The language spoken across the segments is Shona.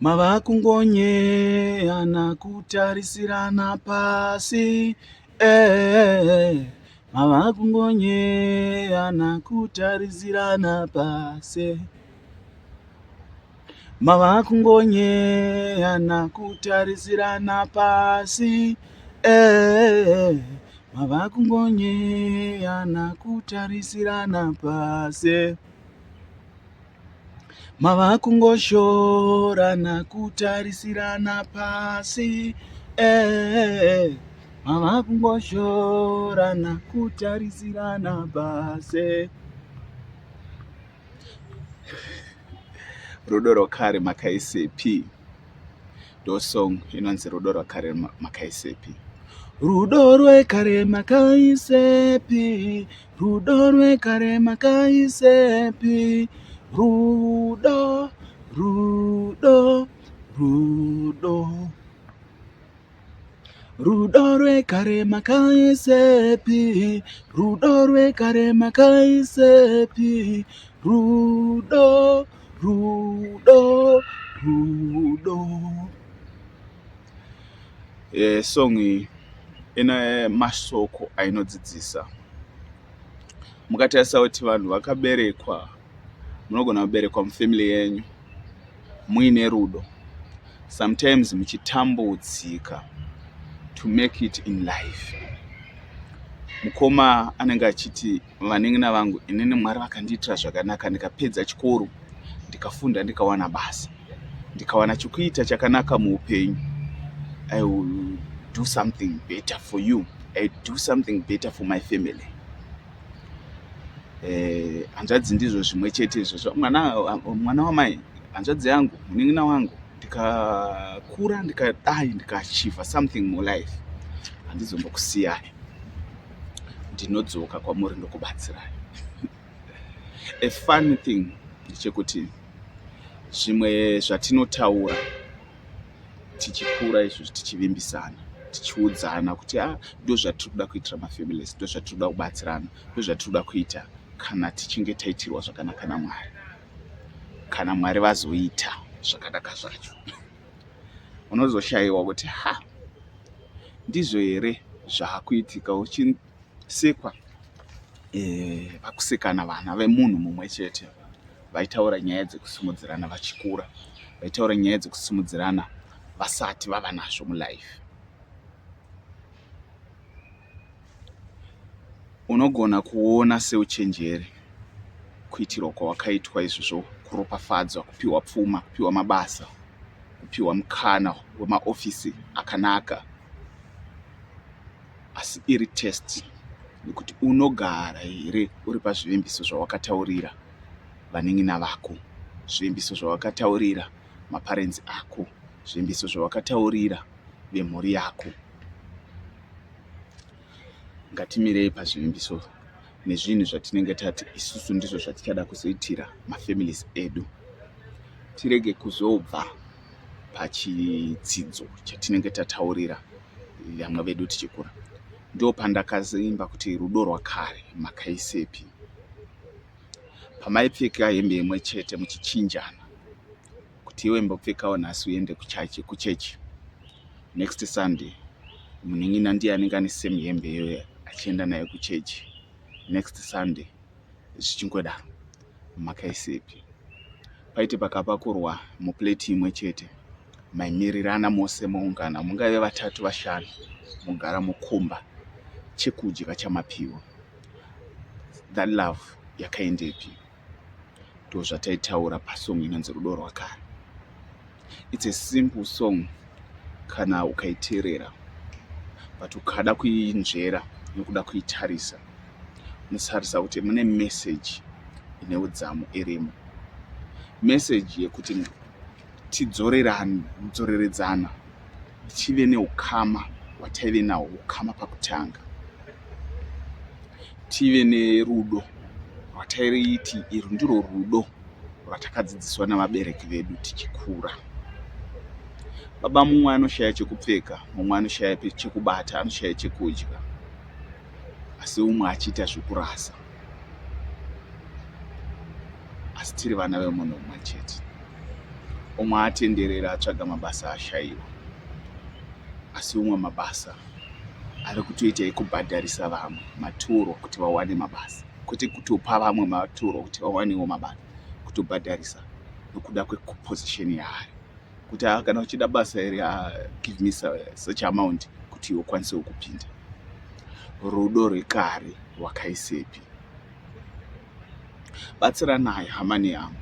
Mava kungonyeyana kutarisirana pasi eh. Mava kungonyeyana kutarisirana pasi. Mava kungonyeyana kutarisirana pasi eh. Mava kungonyeyana kutarisirana pasi. Mava kungoshorana kutarisirana pasi eh. Mava kungoshorana kutarisirana pasi. Rudo rwakare makaisepi? Ndo song inonzi rudo rwakare makaisepi. Rudo rwekare makaisepi? Rudo rwekare makaisepi? Rudo, rudo, rudo. Rudo rwekare makaisepi? Rudo rwekare makaisepi? Rudo, rudo, rudo. Eh, song iyi ine mashoko ainodzidzisa. Mukatarisa kuti vanhu vakaberekwa, munogona kuberekwa mufamily yenyu muine rudo, sometimes muchitambudzika to make it in life. Mukoma anenge achiti vanin'ina vangu inini Mwari vakandiitira zvakanaka ndikapedza chikoro ndikafunda ndikawana basa ndikawana chokuita chakanaka muupenyu I will do something better for you, I do something better for my family. Eh, hanzvadzi ndizvo zvimwe chete izvozvo mwana, mwana wamai hanzvadzi yangu munin'ina wangu ndikakura ndikadai ndikaachieva something mulife handizombokusiyai ndinodzoka kwamuri ndokubatsirai. A funny thing ndechekuti zvimwe zvatinotaura tichikura izvozvi tichivimbisana tichiudzana kuti ah ndo zvatiri kuda kuitira mafamilies ndo zvatiri kuda kubatsirana ndo zvatiri kuda kuita kana tichinge taitirwa zvakanaka naMwari kana Mwari vazoita zvakanaka zvacho unozoshayiwa kuti ha ndizvo here zvaakuitika uchisekwa eh, vakusekana vana vemunhu mumwe chete vaitaura nyaya dzekusimudzirana vachikura vaitaura nyaya dzekusimudzirana vasati vava nazvo mulife Unogona kuona seuchenjeri kuitirwa kwawakaitwa izvozvo, kuropafadzwa, kupiwa pfuma, kupiwa mabasa, kupiwa mukana wemaofisi akanaka. Asi iri test yekuti unogara here uri pazvivimbiso zvawakataurira vanin'ina vako, zvivimbiso zvawakataurira maparents ako, zvivimbiso zvawakataurira vemhuri yako. Ngatimirei pazvivimbiso nezvinhu zvatinenge tati isusu ndizvo zvatichada kuzoitira mafamilies edu. Tirege kuzobva pachitsidzo chatinenge tataurira vamwe vedu tichikura. Ndopandakaimba kuti rudo rwakare makaisepi. Pamaipfeka hembe imwe chete muchichinjana kuti iwe imbopfekawo nhasi uende kuchechi next Sunday munin'ina ndiye anenge ane same hembe iyoyo achienda nayo kuchechi next Sunday zvichingodaro makaisepi paiti pakapakurwa muplate imwe chete maimirirana mose moungana mungave vatatu vashanu mogara mokumba chekudya chamapiwa that love yakaendepi ndozvataitaura pasong inonzi rudo rwakare it's a simple song kana ukaiteerera but ukada kuinzvera nekuda kuitarisa unotarisa kuti mune message ine udzamu irimo message yekuti tidzoreredzana tive neukama hwataive nahwo ukama pakutanga tive nerudo rwataiti irwu ndirwo rudo rwatakadzidziswa navabereki vedu tichikura. Baba mumwe anoshaya chekupfeka, mumwe anoshaya chekubata, anoshaya chekudya asi umwe achiita zvekurasa asi tiri vana vemunhu mumwe chete. Umwe atenderera atsvaga mabasa ashaiwa, asi umwe mabasa ari kutoita ekubhadharisa vamwe maturo kuti vawane mabasa, kwete kutopa vamwe maturo kuti vawanewo mabasa, kutobhadharisa nokuda kweposition yaari kuti ah, kana uchida basa iri ah, give me such amount kuti iwe ukwanisewo kupinda. Rudo rwekare rwakaisepi? Batsiranai hama nehama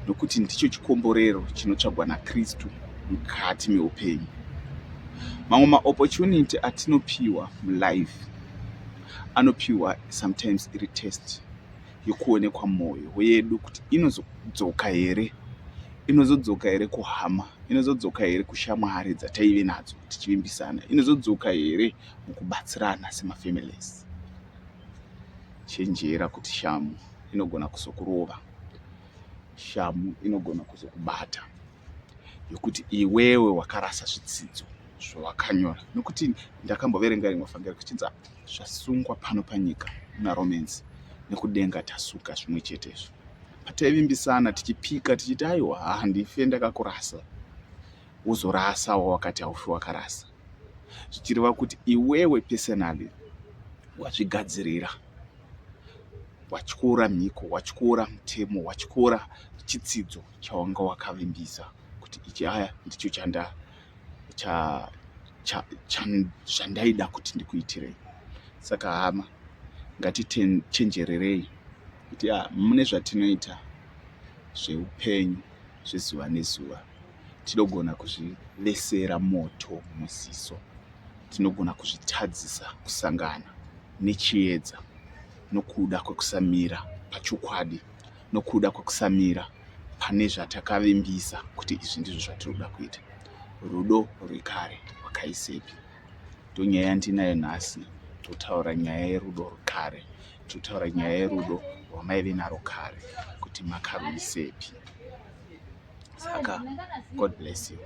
nokuti ndicho chikomborero chinotsvagwa naKristu mukati meupenyu. Mamwe maopportunity atinopiwa mulife anopiwa sometimes iri test yekuonekwa mwoyo yedu kuti inozodzoka here, inozodzoka here kuhama, inozodzoka here kushamwari dzataive nadzo tichivimbisana, inozodzoka here mukubatsirana semafamilies. Chenjera kuti shamu inogona kuzokurova, shamu inogona kuzokubata yokuti iwewe wakarasa zvitsidzo zvawakanyora. Nokuti ndakamboverenga rimwe vhangeri kuchinzi zvasungwa pano panyika muna Romans nekudenga tasuka zvimwe chetezvo. Pataivimbisana tichipika tichiti aiwa handife ndakakurasa, wozorasa wawakati haufi wakarasa, zvichireva kuti iwewe personally wazvigadzirira, watyora mhiko, watyora mutemo, watyora chitsidzo chawanga wakavimbisa kuti ichi aya ndicho chanda cha, cha, cha, zvandaida kuti ndikuitirei. Saka hama, ngatichenjererei kuti ah, mune zvatinoita zveupenyu zvezuva nezuva tinogona kuzvivesera moto muziso, tinogona kuzvitadzisa kusangana nechiedza nokuda kwekusamira pachokwadi, nokuda kwekusamira pane zvatakavimbisa kuti izvi ndizvo zvatinoda kuita. Rudo rwekare rwakaisepi? Ndonyaya yandinayo nhasi, totaura nyaya yerudo rwekare, totaura nyaya yerudo rwamaive naro kare kuti makaruisepi. Saka God bless you.